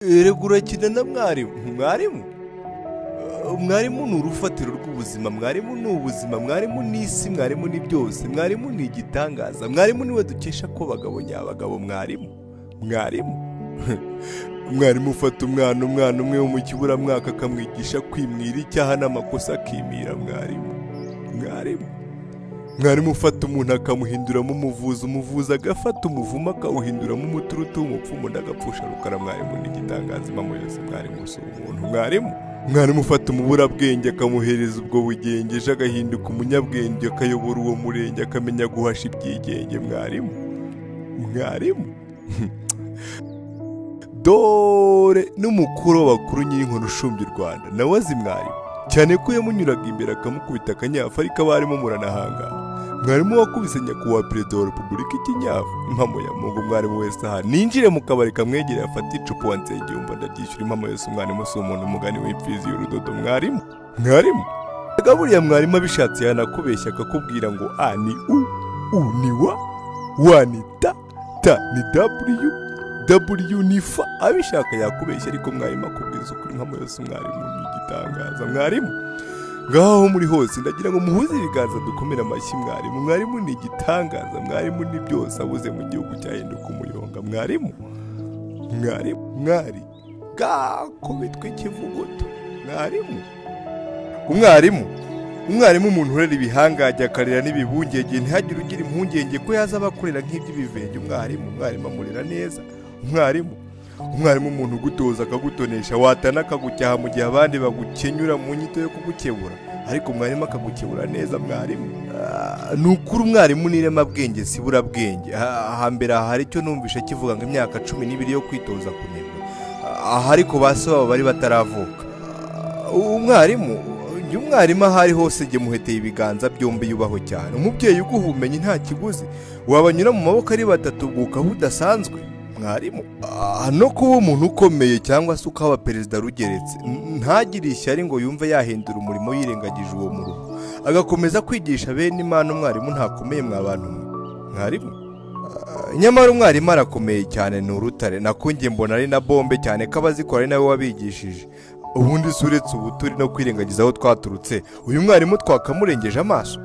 Erega urakina na mwarimu. Mwarimu, mwarimu ni urufatiro rw'ubuzima, mwarimu ni ubuzima, mwarimu ni isi, mwarimu ni byose, mwarimu ni igitangaza, mwarimu niwe dukesha ko bagabo nyabagabo. Mwarimu, mwarimu, mwarimu ufata umwana umwe wo mu kiburamwaka akamwigisha kwimwira icyaha n'amakosa akimira. Mwarimu, mwarimu, mwarimu ufata umuntu akamuhinduramo umuvuzi, umuvuzi agafata umuvumo akawuhinduramo umuturutu w'umupfumu, ndagapfusha rukara. Mwarimu ni igitangaza, impamo yose, mwarimu si umuntu. Mwarimu, mwarimu ufata umuburabwenge akamuhereza ubwo bugenge, ejo agahinduka umunyabwenge, akayobora uwo murenge, akamenya guhasha ibyigenge. Mwarimu, mwarimu, dore n'umukuru w'abakuru nyirinkoni ushumbye u Rwanda nawe azi mwarimu cyane, ko yamunyuraga imbere akamukubita akanyafu, ariko abarimu muranahangana. Mwarimu wakubise nyakubahwa perezida wa repubulika ikinyafu, impamo ya Mungu. Mwarimu wese aha ninjire mu kabari kamwegereye afate icupa wa Nsengiyumva, ndaryishyura, impamo yose. Umwarimu si umuntu, umugani w'imfizi y'urudodo. Mwarimu, mwarimu, buriya mwarimu abishatse yanakubeshya akakubwira ngo a ni u, u ni wa, wa ni ta, ta ni w, w ni f. Abishaka yakubeshya, ariko mwarimu akubwiza ukuri, impamo yose. Umwarimu ni igitangaza. Mwarimu, ngaho aho muri hose ndagira ngo muhuze ibiganza dukomere amashyi mwarimu. Mwarimu ni igitangaza, mwarimu ni byose, abuze mu gihugu cyahinduka umuyonga. Mwarimu, mwarimu, mwari gakubitwa ikivuguto. Mwarimu, umwarimu, umwarimu, umuntu urera ibihangange akarera n'ibibungenge, ntihagire ugira impungenge ko yaza abakorera nk'iby'ibivenge. Umwarimu, umwarimu amurera neza. Umwarimu, umwarimu, umuntu ugutoza akagutonesha, watana akagucyaha mu gihe abandi bagukenyura mu nyito yo kugukebura, ariko mwarimu akagukebura neza. Mwarimu, ni ukuri umwarimu ni iremabwenge si burabwenge. Hambere aha hari icyo numvishe kivuga ngo imyaka 12 yo kwitoza kunebwa. Aha ariko ba se babo bari bataravuka. Umwarimu njye, umwarimu aho ari hose njye muheteye ibiganza byombi, yubahwe cyane. Umubyeyi uguha ubumenyi nta kiguzi, wabanyura mu maboko ari batatu ukaba udasanzwe. Mwarimu, no kuba umuntu ukomeye cyangwa se ukaba perezida rugeretse, ntagire ishyari ngo yumve yahindura umurimo yirengagije uwo muruho, agakomeza kwigisha bene Imana. Umwarimu ntakomeye mwa bantu mwe? Mwarimu, nyamara umwarimu arakomeye cyane, ni urutare. Nako njye mbona ari na bombe cyane, ko abazikora ari nawe wabigishije. Ubundi se uretse ubuturi no kwirengagiza aho twaturutse, uyu mwarimu twakamurengeje amaso?